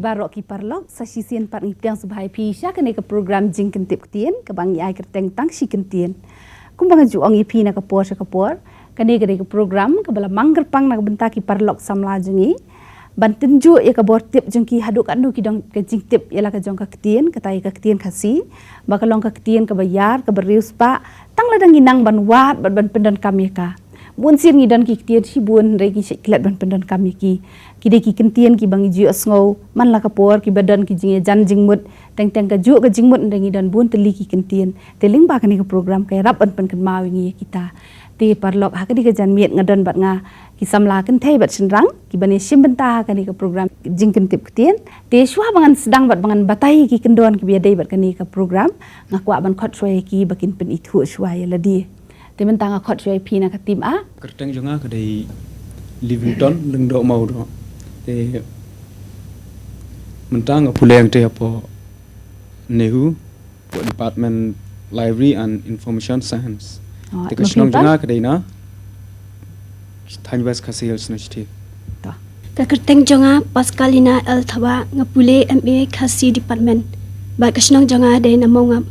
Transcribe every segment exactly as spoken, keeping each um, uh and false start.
Baroh ki paralok, sa shisien pat ngi pdiang sngewbha ïa phi sha kane ka program Jingkyntip Ktien kaba ngi ai kyrteng Tang Shi Kyntien. Kumba nga ju ong ïa phi na ka por sha ka por, kane ka dei ka program kaba la mang kyrpang na ka bynta ki paralok samla jong ngi ban tynjuh ïa ka bor tip jong ki haduh katno ki don ka jingtip ïa la ka jong ka ktien, kata ïa ka ktien Khasi, ba ka long ka ktien kaba ïar, kaba riewspah, tang lada ngi nang ban wad bad ban pyndonkam ïa ka. Bun sien ngi don ki ktien shibun, hynrei ngi shait klet ban pyndonkam ïa ki. Ki dei ki kyntien kiba ngi ju ïohsngew man la ka por, kiba don ki jingïajan jingmut, teng teng kajuh ka jingmut, hynrei ngi don bun tylli ki kyntien. Te lyngba kane ka program ka ïarap ban pynkynmaw ïa ngi ïa kita. Te paralok, ha kane ka janmiet nga don bad nga ki samla kynthei bad shynrang kiban ïashim bynta ha kane ka program Jingkyntip Ktien. Te shuwa ba ngan sdang bad ba ngan batai ïa ki kyndon kiba ïadei bad kane ka program, nga kwah ban khot shuwa ïa ki ba kin pynithuh shuwa ïa lade. Te mynta nga khot shuwa ïa phi na ka team A. Kyrteng jong nga ka dei Livington Lyngdoh Mawdoh. Te mynta nga pule hangtei hapoh NEHU, hapoh Department Library and Information Science. Oh, te ka shnong jong nga ka dei na thaiñ West Khasi Hills Initiative. To. Ka kyrteng jong nga Pascalina L Thabah, nga pule M A Khasi Department. Bad ka shnong jong nga dei na Mawngap.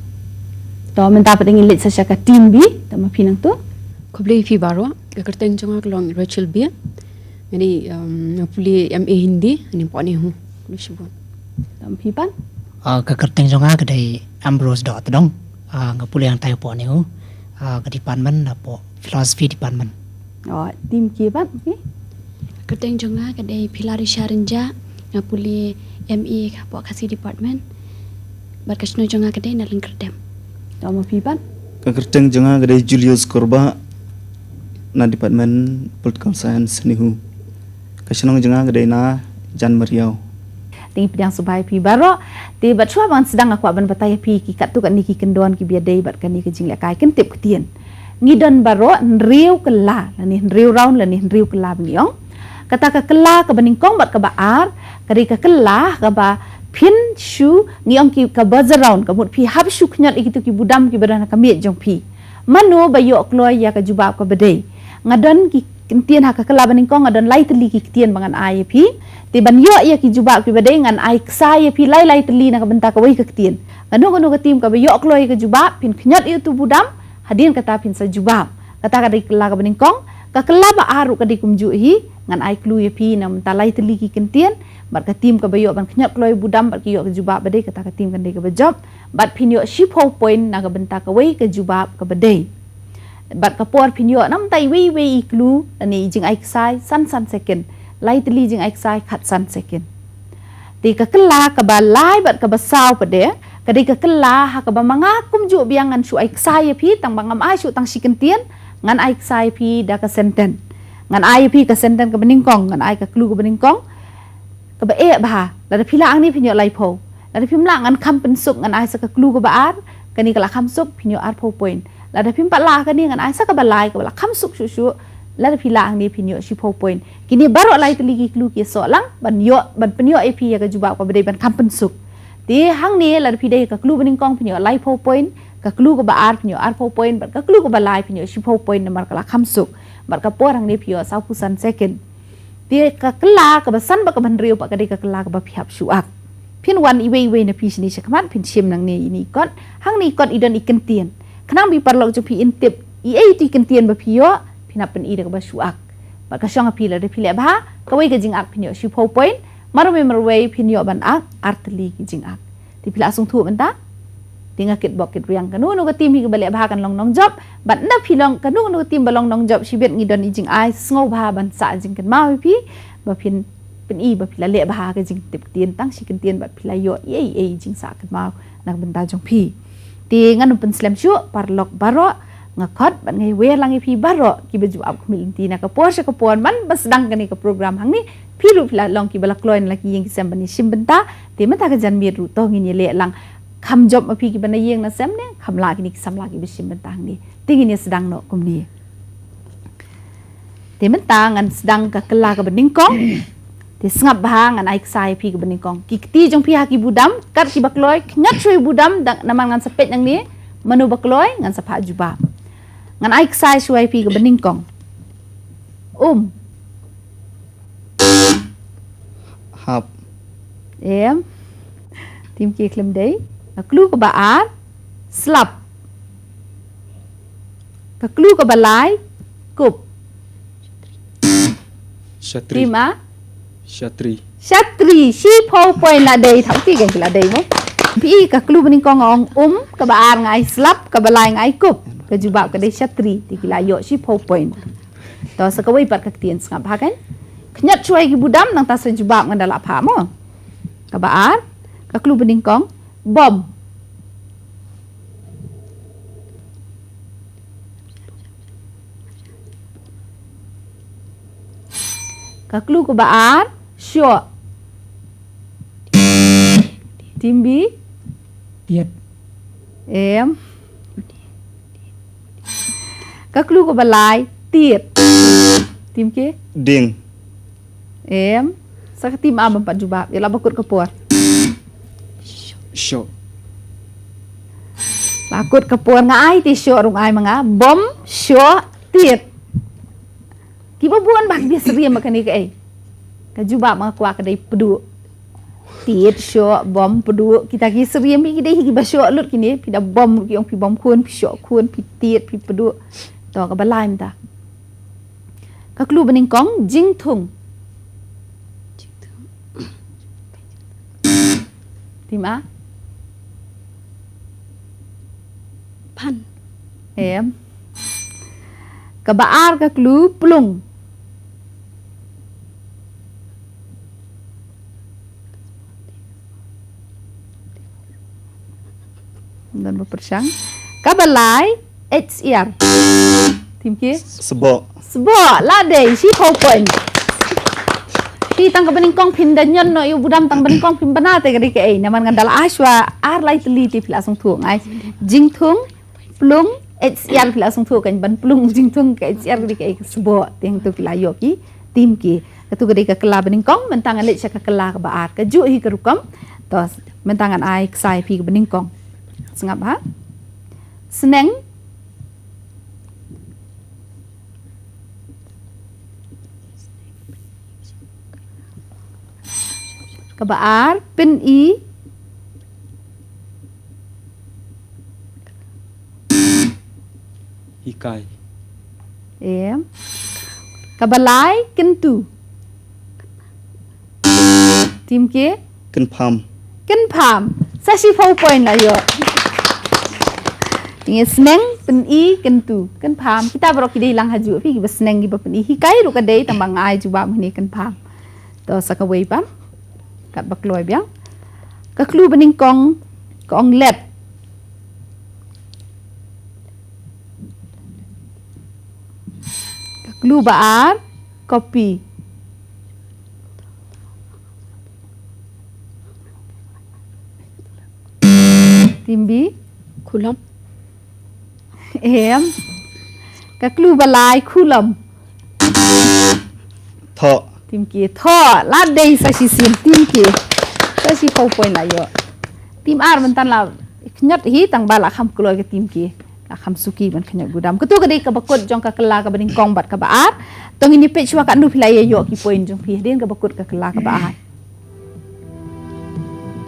To, mynta pat ngin leit sa sha ka team B, to ma phi nangtu. Khublei phi baroh, ka kyrteng jong nga ka long Rachel Bian. Nga dei, um, nga pule M A Hindi, nga dei hapoh NEHU. Khublei shibun. To ma phi pat? Ah, ka kyrteng jong nga ka dei Ambrose Dohtdong. Ah, nga pule hangtai hapoh NEHU. Ah, ka department hapoh Philosophy Department. Oh, team ki pat, okay. Kyrteng jong nga ka dei Pilarisha Rynjah, nga pule M A hapoh Khasi Department. Bad ka shnong jong nga ka dei na Lyngkyrdem. To ma phi pat? Ka kyrteng jong nga ka dei Julius Kurbah, na Department Political Science NEHU. Ka shnong jong nga ka dei na Jan Mariaw. Te ngi pdiang sngewbha ïa phi baroh. Te bad shuwa ba ngan sdang nga kwah ban batai ïa phi ki katto katne ki kyndon kiba ïadei bad kane ka jinglehkai Kyntip Ktien. Ngi don baroh hynriew kylla, lane hynriew round, lane hynriew kylla ba ngi ong. Kata ka kylla kaba nyngkong bad kaba ar, ka dei ka kylla kaba phin shu, ngi ong ki ka buzzer round, ka mut phi hap shu khñiot ïa kito ki budam kiba don ha ka miej jong phi. Mano ba ïoh kloi ïa ka jubab kaba dei? Nga don ki kyntien ha ka kylla ba nyngkong, nga don lai tylli ki kyntien ba ngan ai ïa phi. Te ban ïoh ïa ki jubab kiba dei ngan ai ksai ïa phi lai lai tylli na ka bynta kawei ka kyntien. Kano kano ka team kaba ïoh kloi ïa ka jubab, phin khñiot ïa uto u budam, hadien kata phin sa jubab. Kata ka dei kylla kaba nyngkong. Ka kylla ba ar ruh ka dei kumjuh hi, ngan ai clue ïa phi na ka bynta lai tylli ki kyntien. Bad ka team kaba ïoh ban khñiot kloi u budam bad ka ïoh ka jubab ba dei, kata ka team kan dei kaba jop. Bad phin ïoh shiphew point na ka bynta kawei ka jubab kaba dei. Bad ka por phin ïoh na ka bynta iwei iwei i clue, lane i jingai ksai, san san second. Lai tylli jingai ksai, khatsan second. Te ka kylla kaba lai bad kaba saw pat de, ka dei ka kylla ha kaba ma nga kumjuh biang ngan shu ai ksai ïa phi, tang ba ngam ai shuh tang shi kyntien, ngan ai ksai ïa phi da ka sentence. Ngan ai ïa phi ka sentence kaba nyngkong, ngan ai ka clue kaba nyngkong. Kaba eh bha, lada phi lah hangne phin ïoh laiphew. Lada phim lah ngan kham pynsuk, ngan ai sa ka clue kaba ar, kane ka la kham suk, phin ïoh arphew point. Lada phim pat lah kane, ngan ai sa kaba lai, kaba la kham suk shuh shuh, lada phi lah hangne phin ïoh shiphew point. Kine baroh lai tylli ki clue ki ïasoh lang ban ïoh, ban pynïoh ïa phi ïa ka jubab kaba dei ban kham pynsuk. Te hangne lada phi dei ka clue ba nyngkong phin ïoh laiphew point, ka clue kaba ar phin ïoh arphew point, bad ka clue kaba lai phin ïoh shiphew point namar ka la kham suk. Bad ka por hangne phi ïoh sawphew san second. Te ka kylla kaba san bad kaba hynriew pat ka dei ka kylla kaba phi hap shu ak. Phin wan iwei iwei na phi shane shakhmat, phin shim nangne ïa ine i kot. Hangne i kot i don i kyntien. Khnang ba i paralok jong phi in tip i ei ïa i kyntien ba phi ïoh, phin hap pyni da kaba shu ak. Bad ka shong ha phi, lada phi leh bha, kawei ka jingat phin ïoh shiphew point. Marwei marwei phin ïoh ban ak ar tylli ki jingat. Te phi la sngewthuh mynta? Te nga kit bok kit riang, kano kano ka team hi kaba leh bha kan long nongjop. Bad ynda phi long kano kano ka team ba long nongjop, shibit ngi don i jingai sngewbha ban sah jingkynmaw ïa phi, ba phin pyni ba phi la leh bha ka jingtip ktien tang shi kyntien bad phi la ïoh ei ei jingsah kynmaw na ka bynta jong phi. Te ngan ym pynslem shuh, paralok baroh, nga khot bad nga ïawer lang ïa phi baroh kiba ju ap khmih lynti na ka por sha ka por man ba sdang kane ka program hangne. Phi ruh phi la long kiba la kloi na la ki ïing ki sem ban ïashim bynta. Te mynta ka janmiet ruh to ngin ïaleh lang. Kham jop ma phi kiba na ïing na sem ne kham lah kine ki samla kiba shim bynta hangne. Te ngin ïa sdang noh kumne. Te mynta ngan sdang ka kylla kaba nyngkong. Te sngap bha, ngan ai ksai ïa phi kaba nyngkong. Ki kti jong phi ha ki budam, kat kiba kloi, khñiot shuwa i budam, dang namar ngan sa peit nangne mano ba kloi, ngan sa phah jubab. Ngan ai ksai shuwa ïa phi kaba nyngkong. Um. Hap. Em. Tim ki khlem dei. Ka clue kaba ar, slap. Ka clue kaba lai, kup. Shatri. Tim A. Shatri. Shatri, shiphew point la dei, thaw ti kan ki la dei mo. Phi ka clue banyngkong nga ong um, kaba ar nga ai slap, kaba lai nga ai kup. Ka jubab ka dei shatri, te ki la ïoh shiphew point. To sa kawei pat ka ktien sngap ha kan. Khñiot shuwa ki budam nangta sa jubab ngan da la pha mo. Kaba ar, ka clue banyngkong, bom. Ka clue kaba ar, shoh. Tim B. Tiat. Em. Ka clue kaba lai, tiat. Tim K. Ding. Em. Sa ka tim A ban pat jubab. Ïa la ba kut ka por. Shoh. Ba kut ka por nga ai te shoh ruh nga ai ma nga. Bom, shoh, tiat. Kiba bun ba ki ba syriem ba kane kaei. Ka jubab ma nga kwah ka dei pduh. Tiat, shoh, bom, pduh. Kita ki syriem ki dei hi kiba shoh lut kine. Phi da bom ruh ki ong phi bom khun, phi shoh khun, phi tiat, phi pduh. To kaba lai mynta. Ka clue banyngkong, jingthung. Tim A. Phan. Em. Kaba ar ka clue, plung. Don ba pyrshang. Kaba lai, H R. Tim K. Sboh. Sboh, la dei, shiphew point. Phi tang kaba nyngkong phin da ñion noh ïa u budam tang ba nyngkong phin bna te ka dei kaei. Namar ngan da la ai shuwa ar lai tylli te phi la sngewthuh ngai. Jingthung, plung, H R phi la sngewthuh kan ban plung jingthung ka H R ka dei kaei ka sboh. Te hangto phi la ïoh ki tim ki. Katu ka dei ka kylla banyngkong, mynta ngan leit sha ka kylla kaba ar. Kajuh hi ka rukom. To, mynta ngan ai ksai phi kaba nyngkong. Sngap ha. Sneng. Kaba ar, pyni. Hikai. Em. Kaba lai, kyntu. Tim K. Kynpham. Kynpham. Sa shiphew point la ïoh. Ngi sneng, pyni, kyntu. Kynpham. Kita baroh ki dei lang hajuh phi kiba sneng kiba pyni. Hikai ruh ka dei tang ba nga ai jubab mynne kynpham. To sa kawei pat. Katba kloi biang. Ka clue banyngkong ka ong let. Ka clue ba ar, copy. Tim B. Khulom. Em. Ka clue ba lai, khulom. Thoh. Tim K, thoh. La dei sa shisien, tim K. Sa shiphew point la ïoh. Tim ar mynta la khñiot hi tang ba la kham kloi ka tim K. La kham suki ban khñiot budam. Katu ka dei kaba kut jong ka kylla kaba nyngkong bad kaba ar. To ngin ïa peit shuwa katno phi la ïa ïoh ki point jong phi hadien kaba kut ka kylla kaba ar.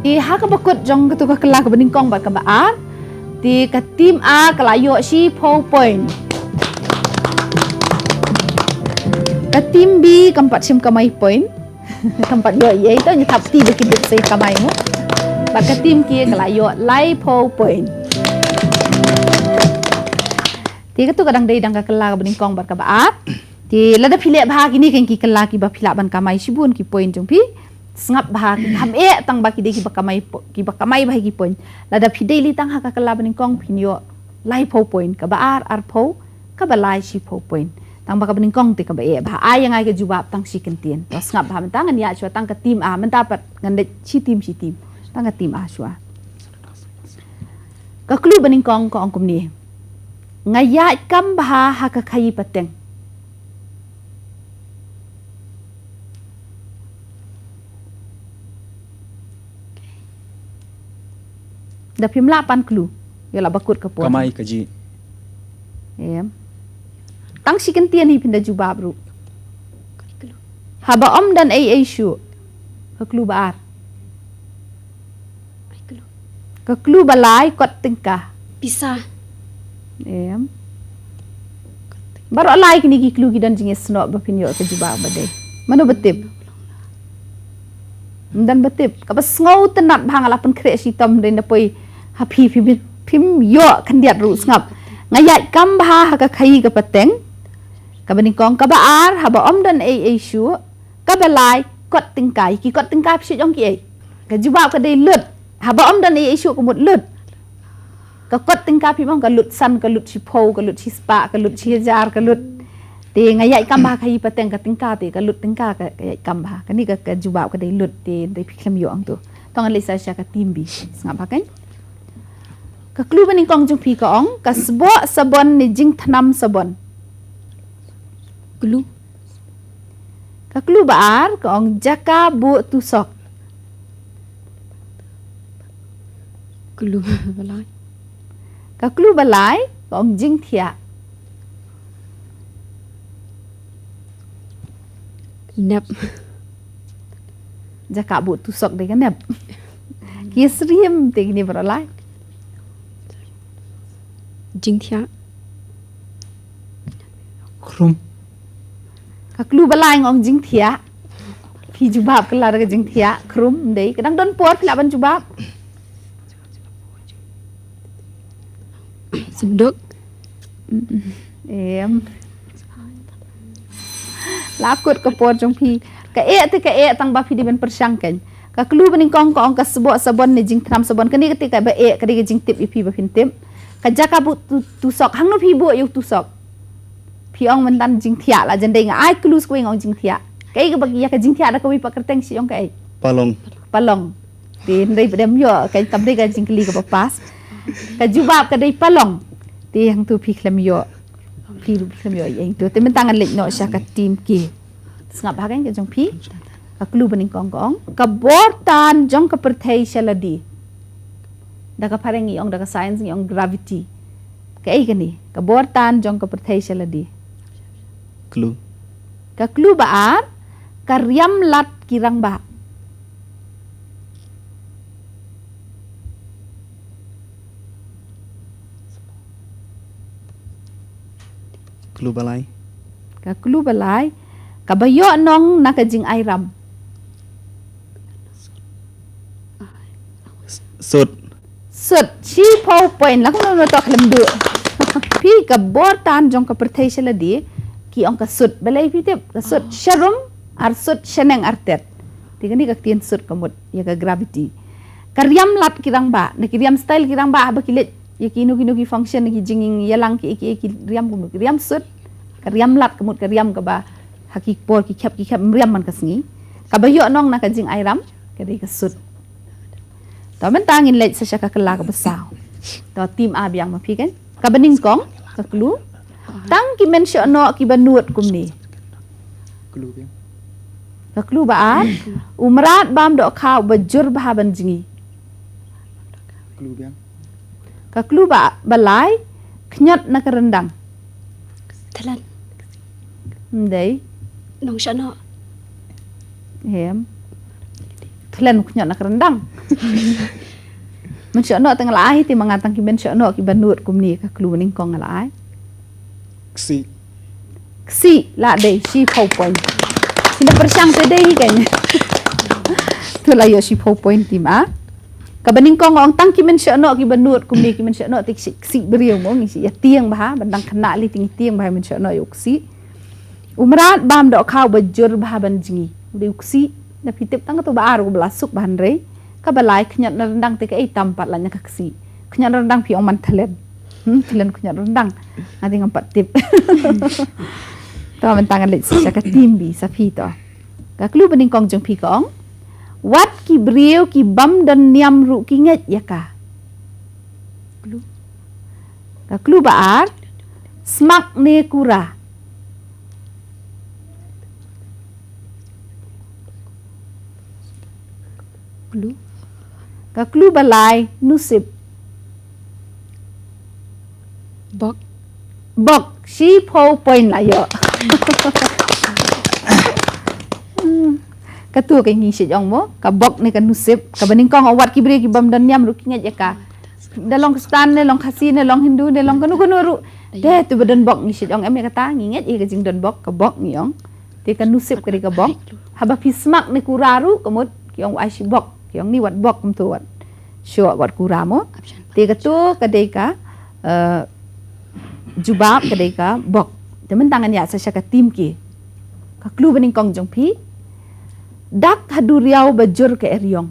Te ha kaba kut jong katu ka kylla kaba nyngkong bad kaba ar. Te ka tim A ka la ïoh shiphew point. Ka tim B kam pat shim kamai point. Kam pat ïoh ei ei, to ngi thap kti ba ki duk sa kamai mo. Bad ka tim K ka la ïoh laiphew point. Te katu ka dang dei dang ka kylla kaba nyngkong bad kaba ar. Te lada phi leh bha kine keiñ ki kylla kiba phi lah ban kamai shibun ki point jong phi. Sngap bha, kham eh tang ba ki dei kiba kamai po-, kiba kamai bha ki point. Lada phi dei lei tang ha ka kylla banyngkong phin ïoh laiphew point, kaba ar arphew, kaba lai shiphew point. Tang ba kaba nyngkong te kaba eh bha. Ai ïa ngai ka jubab tang shi kyntien. To sngap bha mynta ngan ïa shuwa tang ka tim A, mynta pat ngan dei shi tim shi tim. Tang ka tim A shuwa. Ka clue banyngkong ka ong kumne. Nga ïaid kam bha ha ka khaii pateng. Da phim lah pan clue. Ïa la ba kut ka por. Kamai kajih. Em. Tang shi kyntien hi phin da jubab ruh. Haba ym don ei ei shuh. Ka clue ba ar. Ka clue ba lai, kot tyngka. Pisa. Em. Baroh lai kine ki clue ki don jingïasnoh ba phin ïoh ka jubab ba dei. Mano ba tip? Ym don ba tip. Kaba sngewtynnat bha, nga la pynkhreh shitom dei na poi ha phi, phi, phi, phim ïoh khyndiat ruh, sngap. Nga ïaid kam bha ha ka khaïi ka pateng. Kaba nyngkong, kaba ar, haba ym don ei ei shuh. Kaba lai, kot tyngka. Ki kot tyngka phi shu ong ki ei? Ka jubab ka dei lut. Haba ym don ei ei shuh ka mut lut. Ka kot tyngka phi ong ka lut san, ka lut shiphew, ka lut shispah, ka lut shihajar, ka lut. Te nga ïaid kam bha ha khaïi pateng, ka tyngka te, ka lut tyngka ka, ka ïaid kam bha. Kane ka, ka jubab ka dei lut te, te phi khlem ïoh hangto. To ngan leit sa sha ka team B. Sngap bha kein. Ka clue ba nyngkong jong phi ka ong, ka sboh sabon ne jingthnam sabon. Clue. Ka clue ba ar ka ong jaka buh tusok. Clue ba lai. Ka clue ba lai ka ong jingthiah. Nep. Jaka buh tusok dei ka nep. Ki syriem te kine baroh lai. Jingthiah. Khrum. Ka clue ba lai nga ong jingthiah. Phi jubab kylla da ka jingthiah, khrum, ym dei. Ka dang don por phi lah ban jubab. Synduk. Em. La kut ka por jong phi. Ka eh te ka eh tang ba phi dei ban pyrshang kein. Ka clue ba nyngkong ka ong ka sboh sabon ne jingthnam sabon. Kane ka te kaba eh, ka dei ka jingtip ïa phi ba phin tip. Ka jaka buh tu-, tusok. Hangno phi buh ïa u tusok? Phi ong mynta jingthiah, la jan dei nga ai clue sa kawei nga ong jingthiah. Kaei kaba ïa ka jingthiah da kawei pat kyrteng shu ong kaei? Palong. Palong. Te hynrei ba dei ym ïoh, ka kam dei ka jingkylli kaba pass. Ka jubab ka dei palong. Te hangto phi khlem ïoh. Phi ruh phi khlem ïoh ïa hangto. Te mynta ngan leit noh sha ka team K. Sngap bha kein ka jong phi. Ka clue ba nyngkong ka ong, ka bor tan jong ka pyrthei sha lade. Da ka phareng ngi ong, da ka science ngi ong gravity. Kaei kane? Ka bor tan jong ka pyrthei sha lade. Clue. Ka clue ba ar, ka riam lad ki rangbah. Clue ba lai. Ka clue ba lai, kaba ïoh nong na ka jingairam. Sut. Sut, shiphew point, la kumno to khlem duh. Phi, ka bor tan jong ka pyrthei sha lade ki ong ka sut. Balei phi tip? Ka sut sharum ar sut shaneng artet. Te kane ka ktien sut ka mut ïa ka gravity. Ka riam lad ki rangbah, ne ki riam style ki rangbah haba ki leit ïa kino kino ki function, ki jingïalang ki, ki, ki riam kumno, ki riam sut. Ka riam lad ka mut ka riam kaba ha ki por ki khep ki khep ym riam man ka sngi. Kaba ïoh nong na ka jingairam ka dei ka sut. To mynta ngin leit sa sha ka kylla kaba saw. To team A biang ma phi kein. Kaba nyngkong ka clue. Tang ki mynshohnoh kiba nud kumne. Clue biang. Ka clue ba ar. U mrad bam dohkha uba jur bha ban jngi. Clue biang. Ka clue ba, ba lai, khñiot na ka ryndang. Thlen. Ym dei. Nongshohnoh. Em. Thlen khñiot na ka ryndang. Mynshohnoh te nga la ai, te ma nga tang ki mynshohnoh kiba nud kumne, ka clue nyngkong nga la ai. Ksih. Ksih, la dei, shiphew point. Kine pyrshang te dei hi kein. To la ïoh shiphew point team A. Kaba nyngkong ong tang ki mynshohnoh kiba nud kumne, ki mynshohnoh te ki ksih briew mo, ngi shu ïa tieng bha, ban dang khynnah lei te ngi tieng bha mynshohnoh ïa u ksih. U mrad bam dohkha uba jur bha ban jngi. U dei u ksih, da phi tip tang kato ba ar uba la suk bha hynrei. Kaba lai khñiot na ryndang te kaei tam pat lait na ka ksih. Khñiot na ryndang phi ong man thlen. Hmm, thlen khñiot na ryndang. Nga te ngam pat tip. To mynta ngan leit sa ka team B sa phi to. Ka clue ba nyngkong jong phi ka ong. Wat ki briew ki bym don niam ruh ki ngeit ïa ka. Clue. Ka clue ba ar. Smak ne kura. Clue. Ka clue ba lai, nusip. Bok. Bok, shiphew point la ïoh. Hmm. Katu ka ngi shait ong mo, ka bok ne ka nusip, kaba nyngkong wat ki briew ki bym don niam ruh ki ngeit ïa ka. Da long Khristan ne long Khasi ne long Hindu ne long kano kano ruh. Te tu ba don bok ngi shait ong em ïa kata, ngi ngeit ïa ka jingdon bok, ka bok ngi ong. Te ka nusip ka dei ka bok. Haba phi smak ne kura ruh ka mut ki ong ai shi bok, ki ong ni wat bok kumtu wat. Shuh wat kura mo. Te katu ka dei ka, eh, jubab ka dei ka bok. Te mynta ngan ïa sa sha ka tim ki. Ka clue ba nyngkong jong phi. Dak ha duriaw ba jur ka eriong.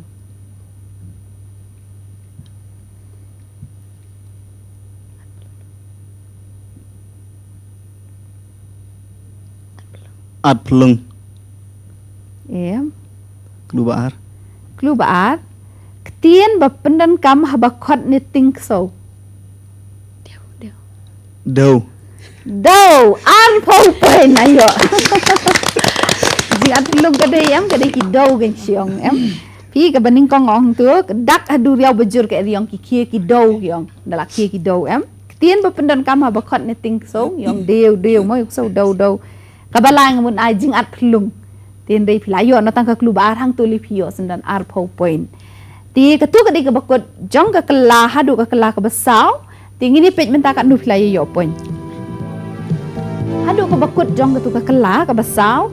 At phlung. Em. Clue ba ar. Clue ba ar. Ktien ba pyndonkam haba khot ne ting ksew. Dew. Dew. Dew. Arphew point ayo. Jing at phlung ka dei em, ka dei ki dew ngan shu ong em. Phi kaba nyngkong ong tu, dak ha duriaw ba jur ka eriong ki khie ki dew ki ong. Da la khie ki dew em. Ktien ba pyndonkam haba khot ne ting ksew, ong dew, dew, mo ïoh ksew, dew, dew. Kaba lai nga mut ai jing at phlung. Te hynrei phi la ïoh na tang ka clue ba ar hangtu lei phi ïoh shen don arphew point. Te katu ka dei kaba kut jong ka kylla haduh ka kylla kaba saw. Te ngin ïa peit mynta katno phi la ïoh point. Haduh kaba kut jong katu ka kylla kaba saw.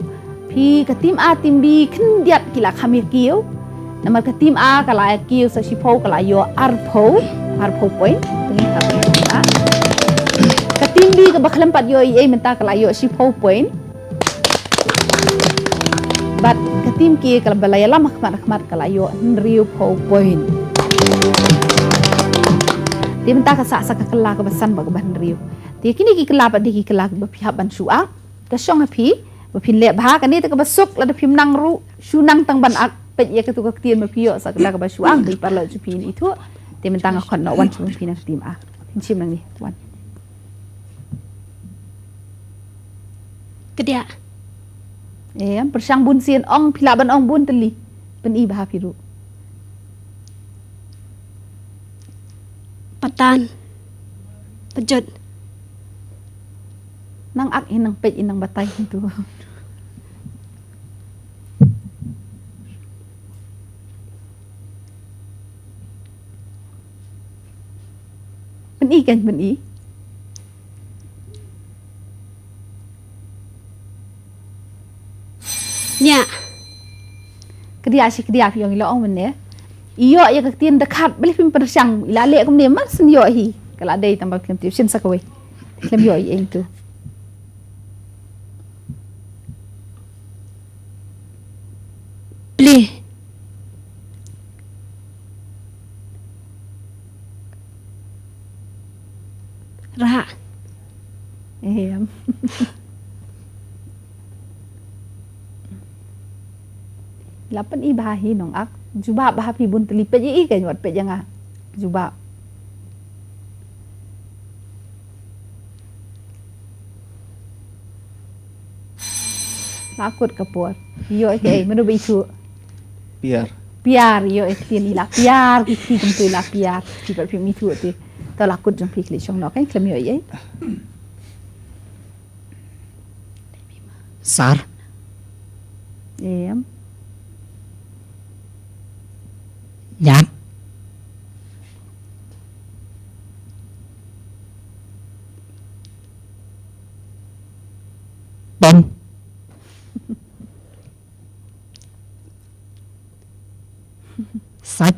Phi ka tim A tim B khyndiat ki la kham ïa kiew. Namar ka tim A ka la ïa kiew sa shiphew ka la ïoh arphew, arphew point. Te ngin ka tim A. Ka tim B kaba khlem pat ïoh ei ei mynta ka la ïoh shiphew point. Bad ka tim ki ka la ba la ïalam ha khmat ha khmat ka la ïoh hynriewphew point. Te mynta ka sah sa ka kylla kaba san bad kaba hynriew. Te kine ki kylla pat dei ki kylla ba phi hap ban shu ak. Ka shong ha phi ba phin leh bha kane te kaba suk lada phim nang ruh shu nang tang ban ak peit ïa katu ka ktien ba phi ïoh sa ka kylla kaba shu ak ba i paralok jong phi in ithuh. Te mynta nga khot noh wan shu phi nang tim A. Phin shim nangne wan. Kdiah. Em, pyrshang bun sien ong phi lah ban ong bun tylli. Pyni bha phi ruh. Patan. Pajut. Nang ak hi nang peit hi nang batai hi tu. Pyni kan pyni. Nia. Kdiah shi kdiah phi ong i la ong mynne. I ïoh ïa ka ktien da khat balei phim pyrshang i la leh kumne mar shen ïoh hi. Ka la dei tang ba khlem tip shen sa kawei. Khlem ïoh i eng tu. Pli. Rah. Em. La pyni bha hi nong ak. Jubab bha phi bun tylli peit ïa i kan wat peit ïa nga. Jubab. La kut ka por. Ïoh ei ei mano ba ithuh. Piar. Piar ïoh ei ktien i la piar ki ki kumtu i la piar. Ki pat phim ithuh te. To la kut jong phi kli shong no kan khlem ïoh ei ei. Sar. Em. Ñiad. Tom. Sait.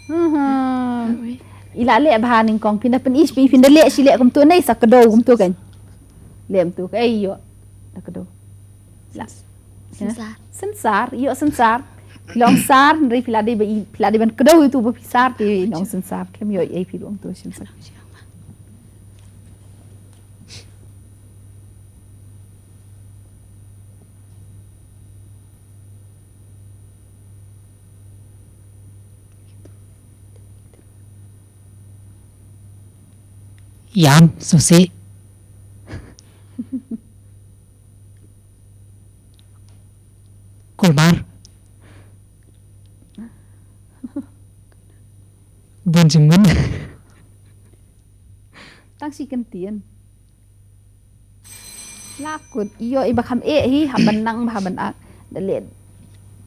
Mhm. I la leh bha nyngkong phin da pyni phi phin da leh shi leh kumtu nei sa kdew kumtu kan. Leh kumtu ka ei ïoh. Da kdew. La. Sensar. Sensar, ïoh sensar. Phi la ong sar, hynrei phi la dei ba i, phi la dei ban kdew itu ba phi sar te i ong sensar. Khlem ïoh ei phi ong tu sensar. Ïam, suse. Kulmar. Bun jingmut. Tang shi kyntien. Akut, ïoh i ba kham eh hi, hap ban nang bha ban ak. Da leh,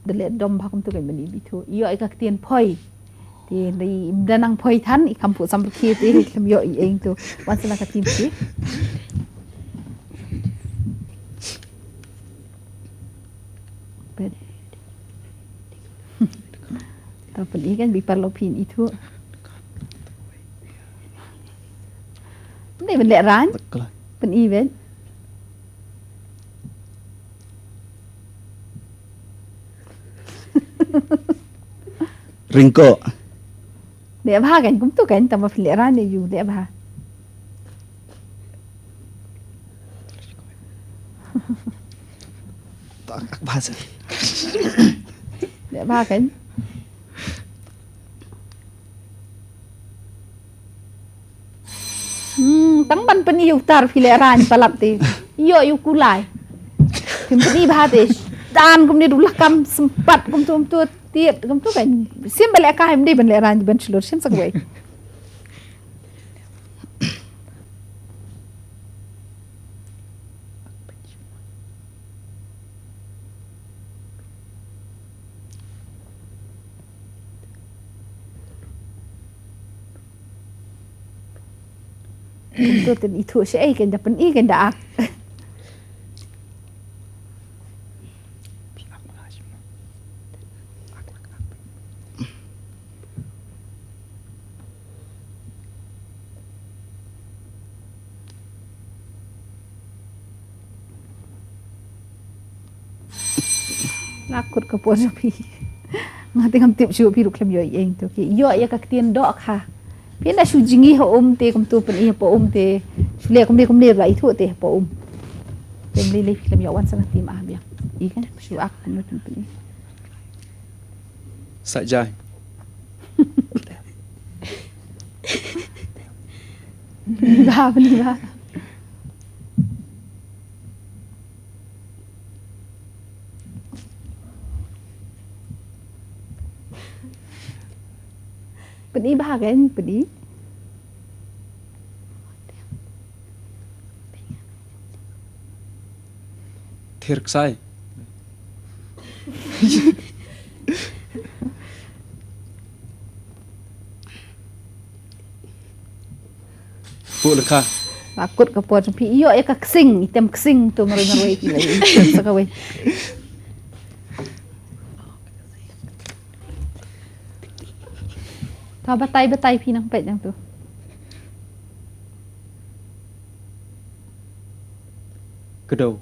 da leh dom bha kumtu kan ban i bithu. Ïoh i ka ktien phoi. Te da i da nang phoi than, i kham phuh sam rkhie te, kham ïoh i eng tu. Wan sa na ka tim ki. Ta pyn-i kan bi parlo pyn-i thu. Ni ban leh ran. Pyn-i ben. Ringko. Leh bha kan kumtu kan tama phi leh ran ne yu leh bha. Tak ak bha sa. Leh bha kan. Hmm, tang ban pyn-i utar phi leh ran palat te. Ïoh ïu kulai. Kim pyn-i bha te. Dan kumne du lakam sempat kumtu kumtu tiet kumtu kan. Sim ba leh ka him dei ban leh ran ban shlur sim sa kawei. Kumtu tyn-i thu shaei kan da pyn-i kan da ak. Nga kut ka por jong phi. Nga te ngam tip shuh phi ruh khlem ïoh ïeng tu ki. Ïoh ïa ka ktien doh kha. Phi na shu jngi ha um te kumtu pyn-i hapoh um te. Shu leh kumne kumne la ithuh te hapoh um. Te mlei lei phi khlem ïoh wan sa nga tim ah biang. I kan shu ak kumne pyn-i. Sa jai. Ba, ba. Pyn-i bha kan, pyn-i. Thir ksai. Pu lekha. Ba kut ka por jong phi ïoh ïa ka ksing, item ksing tu marwei marwei ki la ïoh item sa kawei. Ta batai batai phi nang peit nang tu. Kdo.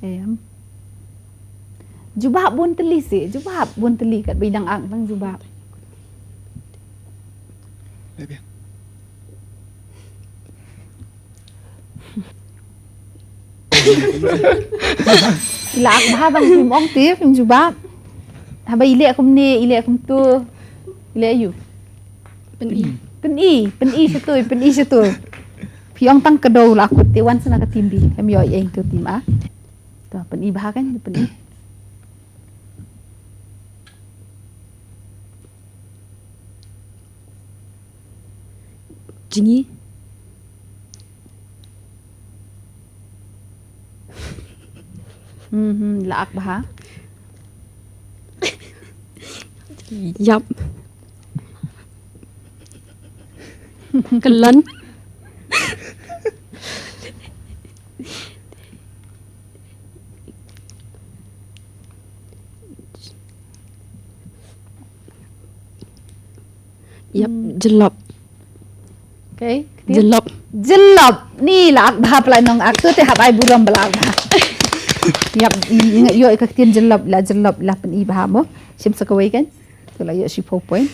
Em. Jubab bun tylli si, jubab bun tylli kat bidang ang tang jubab. Lebih. Ila ak bha bang phim ong te phim jubab. Haba i leh kumne, i leh kumtu. I leh ayu. Pyn-i. Pyn-i, pyn-i shatui, pyn-i shatui. Phi ong tang kdo la kut te wan sa na ka tim bi. Em ïoh ïeng tu tim ah. To pyn-i bha kan pyn-i. Jngi. Hmm, hmm, la ak bha. Yap. Kyllon. Yap, hmm. Jyllop. Okay, ktien? Jyllop. Jyllop. Ni la ak bha pla nong ak tu te hap ai burom ba la ak bha. Yap, i, i nga ïoh i ka ktien jyllop la jyllop la pyn-i bha mo. Shim sa kawei kan. Tu la ïoh shiphew point.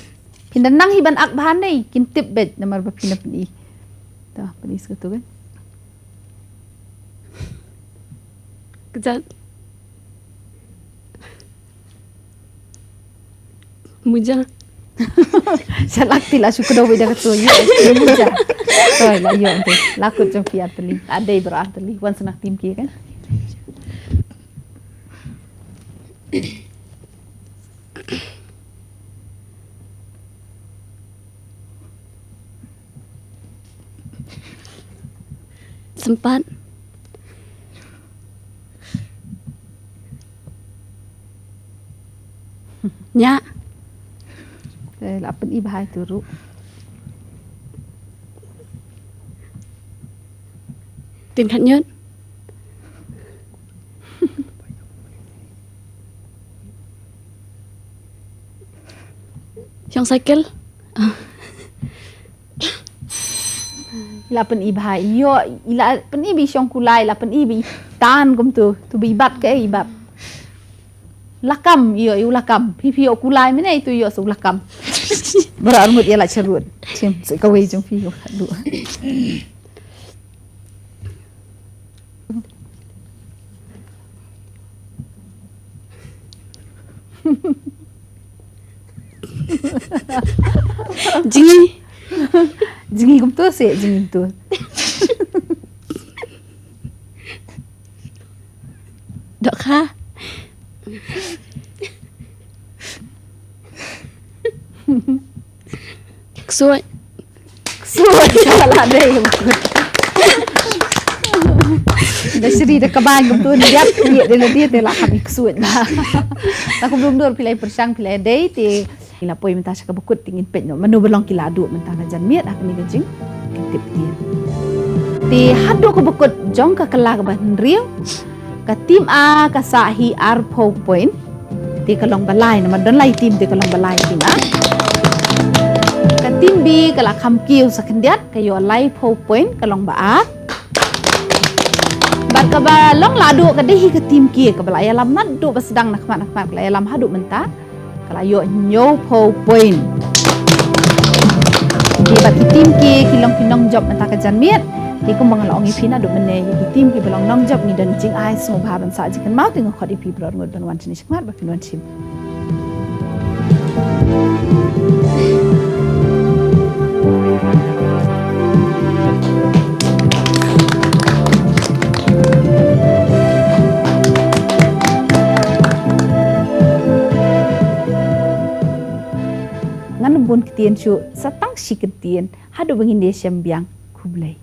Phin da nang hi ban ak bha nei kin tip beit namar ba phin da pyn-i. Ta pyn-i sa katu kan. Kjat. Muja. Shalak ti la shu kdew beit da katu ïa muja. Toi la ïoh te. La kut jong phi ar tylli. La dei bra ar tylli. Wan sa na tim ki kan. Sempat. Nya. Eh, la pyni bha ïa tu ruh. Tin khat ñiut. Shong cycle. La pyni bha ïoh, la pyni ba i shong kulai, la pyni ba i tan kumtu, tu ba i bat ka, i bat. Lakam ïoh, ïoh lakam. Phi phi ïoh kulai mynne, tu ïoh su lakam. Bara arngut ïa la charut. Chim, se kawei jong phi ïoh khadu. Jingi. Jingi kumtu se, jingi kumtu. Dok ha. Ksuid. Ksuid, la dei. Da sri da ka bang kumtu, ni ïap, ïa, de la dei, te la kham ksuid. Ta kumlum dur phi la pyrshang, phi la dei, te la poi mynta sha kaba kut, te ngin peit noh mano ba long ki la duh mynta ka janmiet ha kane ka jingkyntip ktien. Te haduh kaba kut jong ka kylla kaba hynriew, ka tim A ka sah hi arphew point. Te ka long ba lai, namar don lai tim, te ka long ba lai tim A. Ka tim B ka la kham kiew sa khyndiat, ka ïoh laiphew point, ka long ba ar. Bad kaba long la duh ka dei hi ka tim K, kaba la ïalam naduh ba sdang, na khmat na khmat ka la ïalam haduh mynta, ka la ïoh hynñiewphew point. Te bad ki tim K ki long ki nongjop mynta ka janmiet. Te kumba nga la ong ïa phi naduh mynne, ïa ki tim kiba long nongjop ngi don jingai sngewbha ban sah jingkynmaw, te nga khot ïa phi baroh arngut ban wan shane shakhmat ba phin wan shim. Ngan bun ktien shuh, sa tang shi kyntien, haduh ba ngin ïashem biang, khublei.